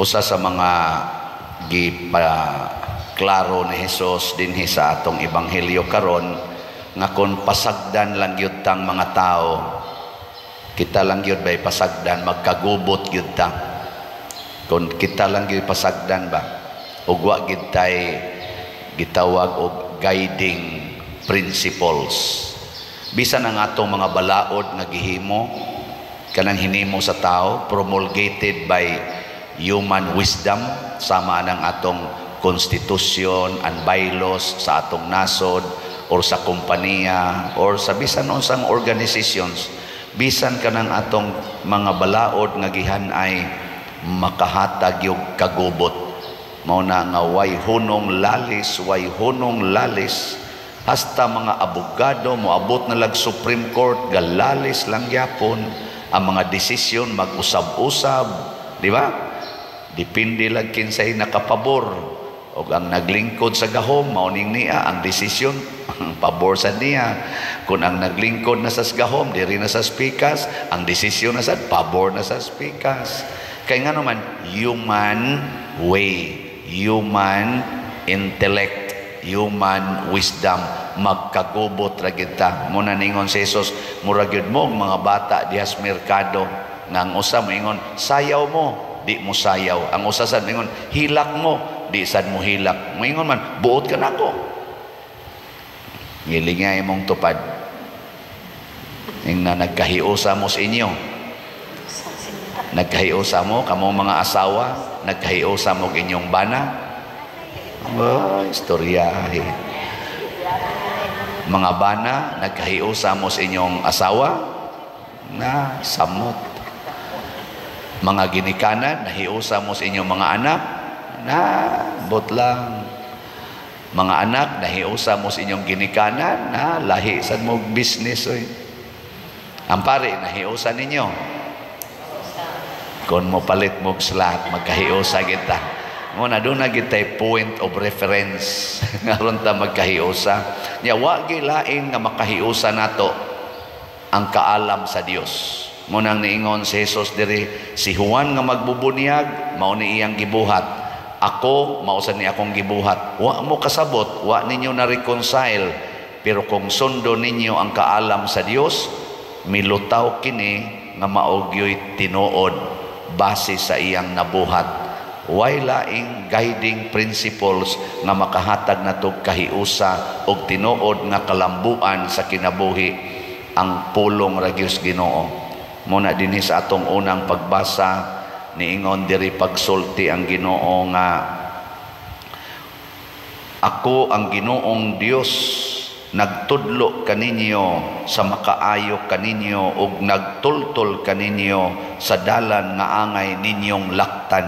Usa sa mga gipa klaro ni Hesus dinhi sa atong ebanghelyo karon nga kung pasagdan lang gyud tang mga tao, kita lang gyud bay pasagdan, magkagubot gyud ta. Kung kita lang gyud pasagdan ba ug wa gyud tay gitawag og guiding principles, bisan ang atong mga balaod nga gihimo, kanang hinimo sa tao, promulgated by human wisdom, sama ng atong constitution and bylaws sa atong nasod or sa kompanya or sa bisan unsang organizations, bisan kanang atong mga balaod nga gihan-ay, makahatag yung kagubot. Mao na nga way hunong lalis, way hunong lalis. Hasta mga abogado moabot na lag Supreme Court, galalis lang gyapon ang mga desisyon, mag-usab-usab, di ba? Depende lang kinsay nakapabor. Og ang naglingkod sa gahom, mao ning niya ang desisyon ang pabor sa niya. Kung ang naglingkod na sa gahom diri na sa pikas, ang desisyon na sa pabor na sa pikas. Kay nga naman, human way, human intellect, human wisdom, magkagubot ra gyud ta. Muna ningon si Jesus, mura gyud mo mga bata diha sa merkado nga ang usa moingon, "Sayaw mo," di mo sayaw. Ang usa sad moingon, "Hilak mo," di sad mo hilak. Moingon man, "Buot ka nako." Ngilingay mong tupad. Ing na nagkahiusa mo sa inyo. Nagkahiusa mo, kamo mga asawa, nagkahiusa mo inyong bana. Oh, istorya. Eh. Mga bana, nagkahiusa mo sa inyong asawa, na samot. Mga ginikanan, nahiusa mo sa inyong mga anak, na bot lang. Mga anak, nahiusa mo sa inyong ginikanan, na lahi sad mo business oy. Ang pare, nahiusa ninyo. Kung mo palit mo slot, magkahiusa kita. Muna doon na kita'y point of reference. Aron ta magkahiusa. Nya wa lain nga makahiusa nato ang kaalam sa Dios. Munang niingon si Jesus diri, si Juan nga magbubunyag, mao ni iyang gibuhat. Ako, mao sad ni akong gibuhat. Wa mo kasabot, wa ninyo na reconcile. Pero kung sundo ninyo ang kaalam sa Dios, milutaw kini nga mao gyoy tinuod base sa iyang nabuhat. Way laing guiding principles nga makahatag nato kahiusa og tinuod nga kalambuan sa kinabuhi, ang pulong ra gyud Ginoo. Muna dinhi sa atong unang pagbasa, niingon diri, pagsulti ang Ginoo nga, "Ako ang Ginoong Dios, nagtudlo kaninyo sa makaayo kaninyo ug nagtultol kaninyo sa dalan nga angay ninyong laktan.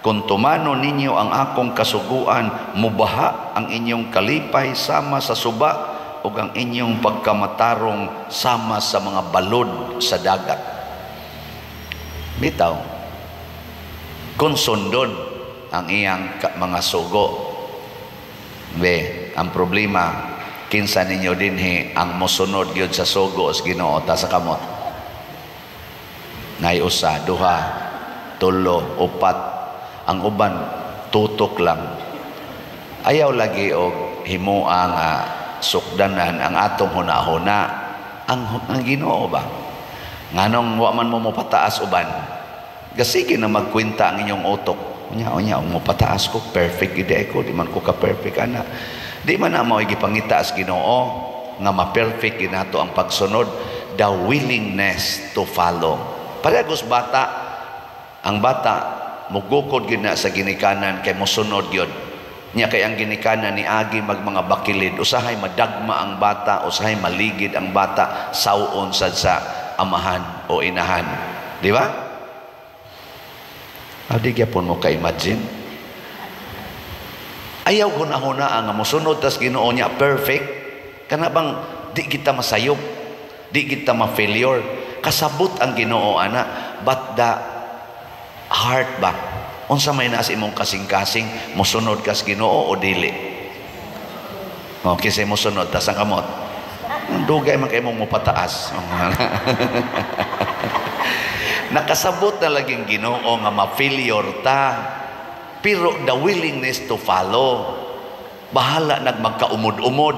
Kung tumano ninyo ang akong kasuguan, mubaha ang inyong kalipay sama sa suba ug ang inyong pagkamatarong sama sa mga balod sa dagat." Bitaw. Kung sundon ang iyang mga sugo. Be, ang problema, kinsa ninyo dinhi ang mosunod gyud sa sugo sa Ginoo? Taas sa kamot. Nay usa, duha, tulo, upat. Ang uban tutok lang. Ayaw lagi og himoa nga sukdanan ang atong hunahuna. Ang Ginoo ba? Nganong wa man mo mopataas uban? Gasige na magkwenta ang inyong utok. Unya, unya, mo pataas ko, perfect gid ko, di man ko ka perfect ana. Di man na mao gipangita sa Ginoo nga ma-perfect ginato ang pagsunod, the willingness to follow. Parehas bata, ang bata mugukod gid na sa ginikanan kay mosunod gyud. Nya kay ang ginikanan ni agi mag mga bakilid, usahay madagma ang bata, usahay maligid ang bata, saw-on sad sa amahan o inahan. Di ba? Ah, di gyapon mo ka-imagine. Ayaw hunahuna ang mosunod tas Ginoo niya perfect. Kana bang di kita masayop, di kita ma-failure. Kasabot ang Ginoo ana, but the heart ba? Unsa may naa sa imong kasing-kasing, mosunod kas Ginoo o dili? O kinsay mosunod, taas ang kamot. Dugay man kay mong mopataas. Nakasabot na laging Ginoo nga ma-failure ta. Pero the willingness to follow. Bahala nag magkaumod-umod,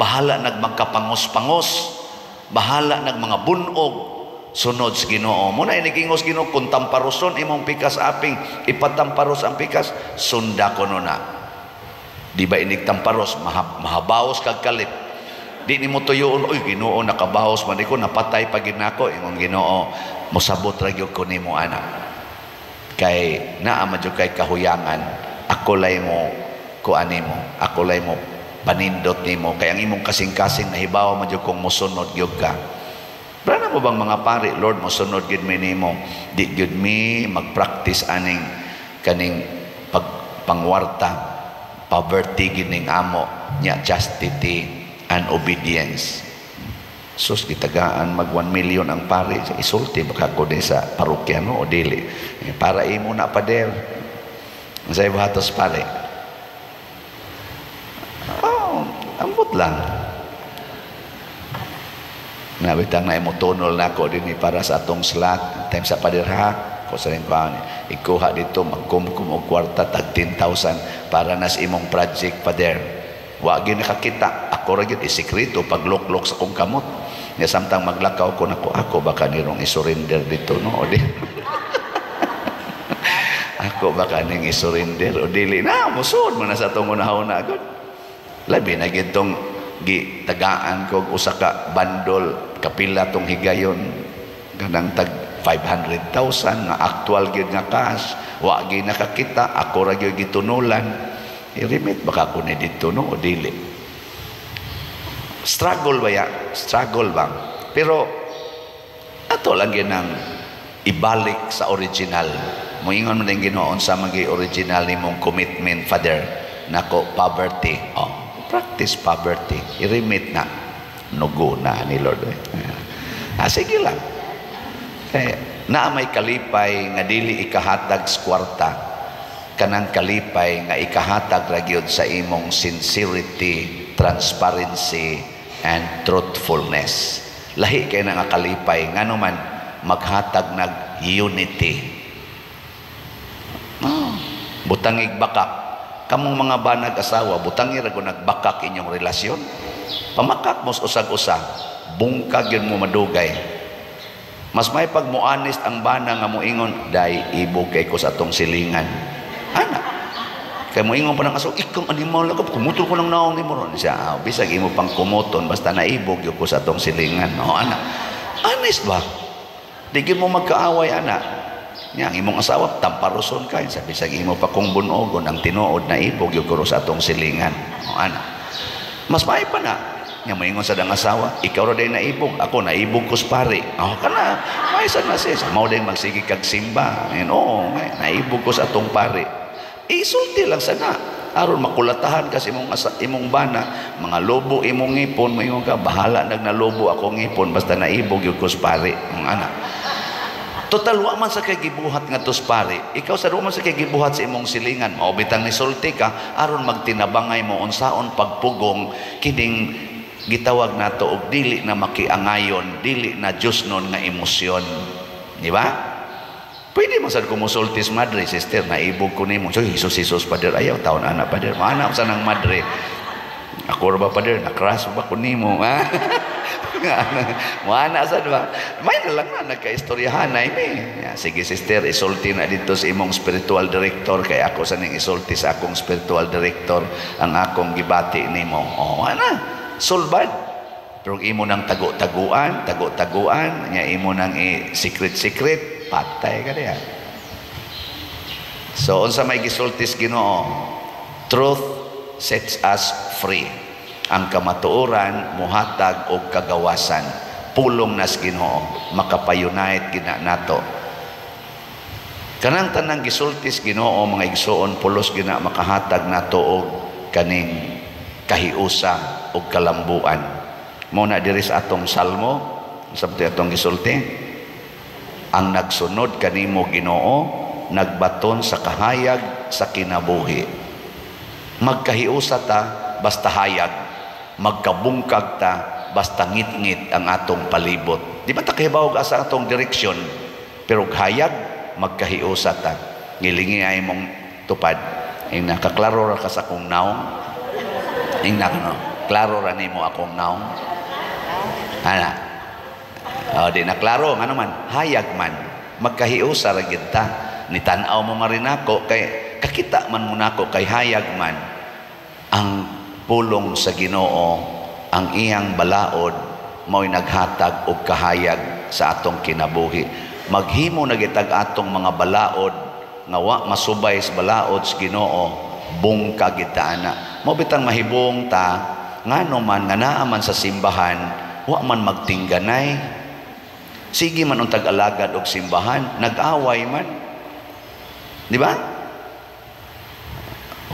bahala nag magkapangos-pangos, bahala nag mga bunog, sunod sa Ginoo. Muna inigingos Ginoo, kung tamparoson imong pikas aping, ipatamparos ang pikas, sunda ko no na. Di ba inig tamparos, mahabaos kag kalip. Di nimo tuyoon, "Uy Ginoo, nakabaos man ko, napatay pa gid nako." Ingon Ginoo, "Mosabot ra gyud ko nimo ana. Kay naa man jud kay kahuyangan, ako lay mo kuan nimo, ako lay mo panindot nimo kay ang imong kasing-kasing nahibaw man jud kung mosunod gyud ka." Brana mo bang mga pare, "Lord, mosunod gyud mi nimo. Di gyud mi magpractice aning kaning pag pangwarta, poverty gyud ning amo nya, chastity and obedience." Sus, gitagaan mag 1 million ang pare. Isulti baka ko din sa parokya no o dili. Eh, para imo na, pader. Sa ibahatos pare. Oh, ambot lang. Nabitang na imo tunol na ako din para sa atong slot. Time sa pader ha. Ko sa rin pa ikuha dito magkumkum og kwarta tag 10,000 para nas imong project, pader. Wa gyud nakakita. Ako ra gyud isekreto pagluklok sa kong kamot. Nya samtang maglakaw ko nako, ako baka nirong i-surrender dito no o di. Ako baka ning i-surrender o dili na musod man na sa atong unahuna gud. Labi na gyud tong gitagaan ko usa ka bandol kapila tong higayon kanang tag 500,000 nga actual gyud nga cash, wa gyud nakakita, ako ra gyud gitunulan. I-remit baka ko ni dito no o dili. Struggle ba ya? Struggle ba? Pero ato lang gyud ang ibalik sa original. Moingon man din Ginoo, "Unsa man gyud original nimong commitment, Father?" "Nako, poverty." Oh, practice poverty. I-remit na. Nugo na ni Lord. Eh. Ah, sige lang. Kaya naa may kalipay nga dili ikahatag sa kwarta, kanang kalipay nga ikahatag ra gyud sa imong sincerity, transparency and truthfulness. Lahi kay na nga kalipay, ngano man maghatag nag unity. Oh, butangig bakak. Kamong mga banag asawa, butangi ra nagbakak inyong relasyon. Pamakak mo usag-usa, bungkag yun mo madugay. Mas may pag mo honest ang bana nga moingon, "Day, ibog kay ko sa atong silingan." Ana. Kay moingon pa ng asawa, "Ikang animal ka, kumutol ko ng naong nimo ron." Siya, "Ah, bisag imo pang kumuton, basta naibog yun ko sa atong silingan." No, ana. Honest ba? Di gyud mo magkaaway, ana. Nya, ang imong asawa, tamparuson ka. Sabi sa imo pa kung bunogon, ang tinuod na ibog yung kuro sa atong silingan. O, ana. Mas may pa na. Nya, moingon sa dang asawa, "Ikaw ra day naibog, ako naibog ko sa pare." Oh, kana, may sad na siya. Mao din magsige kag simba. And, oo, naibog ko sa atong pare. Isulti lang sana. Aron makulatahan kasi imong bana, mga lobo imong ngipon, moingon ka, "Bahala nag nalobo ako ngipon, basta naibog yung ko sa pare." Ang anak. Total wa man sa kay gibuhat nga sa pare. Ikaw sa man sa kay gibuhat sa imong silingan. Mao bitang nisulti ka aron magtinabangay mo unsaon pagpugong kining gitawag nato og dili na makiangayon, dili na Diyos nun nga emosyon. Di ba? Pwede man sad ko musulti sa madre, "Sister, naibog ko nimo." "So, Jesus, Jesus, pader, ayaw taon ana, pader." Maana sa nang madre. "Ako ra ba, pader, na-crush ba ko nimo?" Ha? Moana sa ba? May na lang na nagkaistoryahan na imi. Ya, "Sige sister, isulti na dito sa imong spiritual director kay ako sa ning isulti sa akong spiritual director ang akong gibati nimo." Oh, ana. Sulbad. Pero imo nang tago-taguan, tago-taguan, nya imo nang i-secret-secret, patay ka diya. So unsa may gisultis Ginoo? Truth sets us free. Ang kamatuoran muhatag og kagawasan. Pulong nas Ginoo, makapayunite gina nato. Kanang tanang gisultis Ginoo, mga igsuon, pulos gina makahatag nato og kaning kahiusa og kalambuan. Mo na diri sa atong salmo, sa atong gisulti, ang nagsunod kanimo Ginoo nagbaton sa kahayag sa kinabuhi. Magkahiusa ta basta hayag, magkabungkag ta basta ngit-ngit ang atong palibot. Di ba ta kahibaw asa atong direksyon? Pero hayag, magkahiusa ta. Ngilingi ay mong tupad. Ing nakaklaro ra ka sa akong naong. Ing na no, klaro ra nimo akong naong. Ana. O, di na klaro ngano man, hayag man, magkahiusa ra gyud ta. Ni tan-aw mo nga rin ako kay kakita man mo nako kay hayag man ang pulong sa Ginoo, ang iyang balaod mao'y naghatag og kahayag sa atong kinabuhi. Maghimo na gitag atong mga balaod nga wa masubay sa balaod sa Ginoo, bungka gid ana. Mo bitang mahibong ta, ngano man nga naa man sa simbahan, wa man magtingganay. Sige man untag alagad og simbahan, nag-away man. Di ba?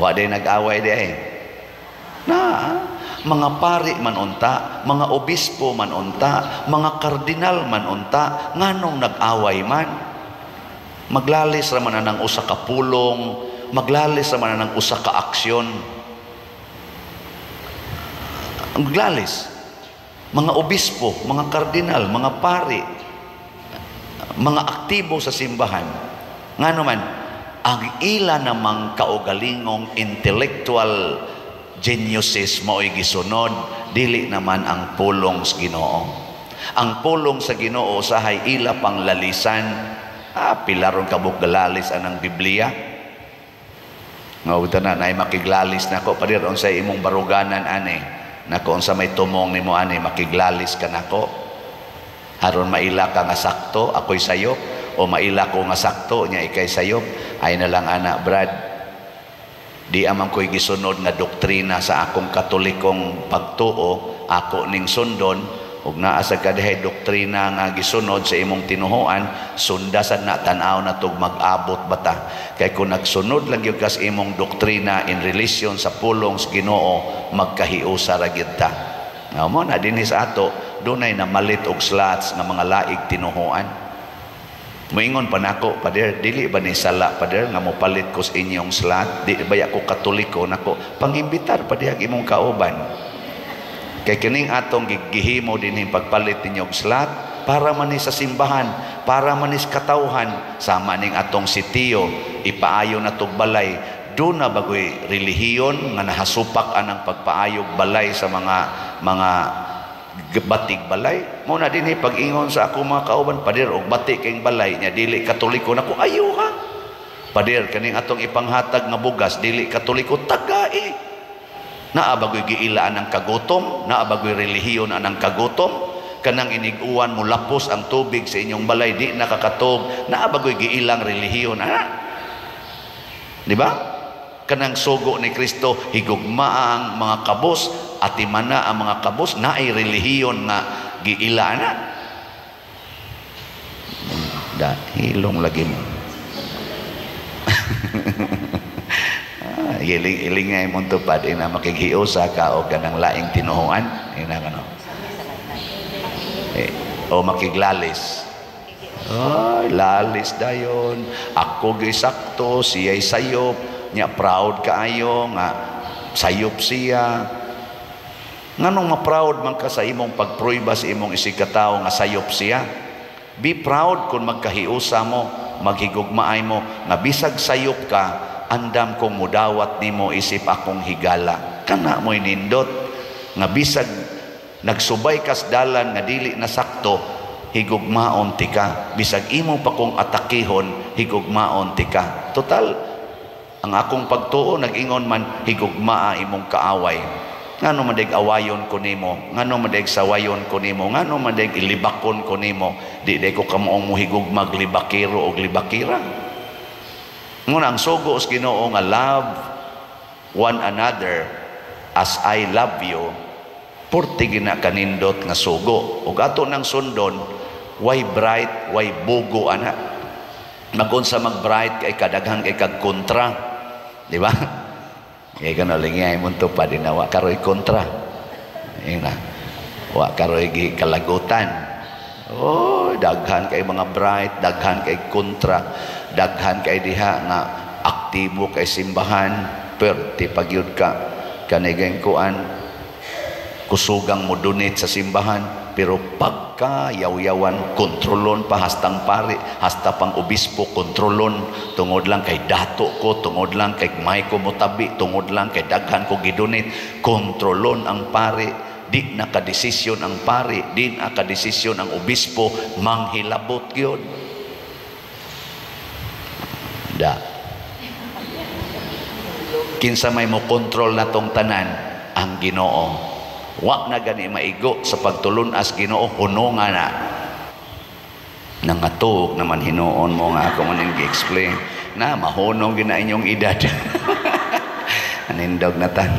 Wa day nag-away di ay. Na, mga pari man unta, mga obispo man unta, mga kardinal man unta, nganong nag-away man? Maglalis ra man ang usa ka pulong, maglalis ra man ang usa ka aksyon. Maglalis. Mga obispo, mga kardinal, mga pari, mga aktibo sa simbahan. Ngano man, ang ila namang kaugalingong intellectual geniuses mao'y gisunod, dili naman ang pulong sa Ginoo. Ang pulong sa Ginoo sahay ila pang lalisan. Ah, pila ron kabuk galalis anang Biblia. Nga na nay makiglalis nako padir unsa imong baruganan ani. Nako, unsa may tumong nimo ani, makiglalis ka nako. Aron maila ka nga sakto, ako'y sayop, o maila ko nga sakto nya ikay sayop, ay na lang ana, Brad. Di amang ko'y gisunod nga doktrina sa akong Katolikong pagtuo, ako ning sundon. Ug naa sa kadihay doktrina nga gisunod sa imong tinuhuan, sundasan na, tan-aw na tug mag-abot bata. Kay kung nagsunod lang gyud ka sa imong doktrina in relation sa pulong sa Ginoo, magkahiusa ra gyud ta. Nga mo na dinhi sa ato, dunay namalit og slots nga mga laig tinuhuan. Moingon pa nako, "Pader, dili ba ni sala, pader, nga mopalit ko sa inyong slot? Di ba ko Katoliko?" Nako, pangimbitar pa dihag imong kauban. Kay kining atong gihimo dinhi, pagpalit ninyo og slot, para man ni sa simbahan, para man ni sa katawhan, sama ning atong sitio, ipaayo na tog balay. Do na bagoy relihiyon nga nahasupak anang pagpaayog balay sa mga batig balay? Mo na dinhi pag-ingon sa ako mga kauban, "Pader, og bati kayong balay nya dili Katoliko." Nako, ayo ha. "Pader, kaning atong ipanghatag nga bugas dili Katoliko." Tagai. Naa bagoy giila anang kagutom? Naa bagoy relihiyon anang kagutom? Kanang inig-uwan mo lapos ang tubig sa inyong balay, di nakakatog, naa bagoy giilang relihiyon ana? Di ba? Kanang sugo ni Kristo, higugma ang mga kabos, atimana ang mga kabos, naay relihiyon nga giila ana? Da, hilong lagi mo. Iling iling nga imong tupad ina, makighiusa ka o kanang laing tinuhuan ina kano eh, o makiglalis. Ay, lalis dayon. Ako gyud sakto, siya'y sayop. Nya proud kaayo nga sayop siya. Nganong ma-proud man ka sa imong pagpruiba sa imong isigkatawo nga sayop siya? Be proud kung magkahiusa mo, maghigugmaay mo, nga bisag sayop ka, andam kong mudawat nimo isip akong higala. Kana mo'y nindot. Nga bisag nagsubay kas dalan nga dili na sakto, higugmaon tika. Bisag imo pa kong atakihon, higugmaon tika. Total, ang akong pagtuo nag-ingon man, higugmaa imong kaaway. Ngano man dag awayon ko nimo, ngano man dag sawayon ko nimo, ngano man dag ilibakon ko nimo, di day ko kamoong mohigugmag libakero og libakira. Nguna ang sugo sa Ginoo nga love one another as I love you, purti gina kanindot nga sugo. Ug ato nang sundon, way bright, way bugo ana. Magun sa mag-bright kay kadaghan kay kag kontra, di ba? Kay kano lingay mo pa din wa karoy kontra. Ina. Wa karoy gi kalagutan. Oh, daghan kay mga bright, daghan kay kontra, daghan kay diha nga aktibo kay simbahan, perti pagyud ka kanigeng kuan kusugang mo donate sa simbahan. Pero pagka yaw-yawan, kontrolon pa hastang pari, hasta pang obispo kontrolon, tungod lang kay dato ko, tungod lang kay may ko motabi, tungod lang kay daghan ko gidonate, kontrolon ang pari. Di nakadesisyon ang pari, di nakadesisyon ang obispo, manghilabot gyud. Da. Kinsa may mo kontrol na tong tanan? Ang Ginoo. Wa na gani maigo sa pagtulun-as Ginoo, hununga na. Nangatuog naman hinuon mo nga ako man gi-explain na mahunong gina inyong edad. Anindog na tan.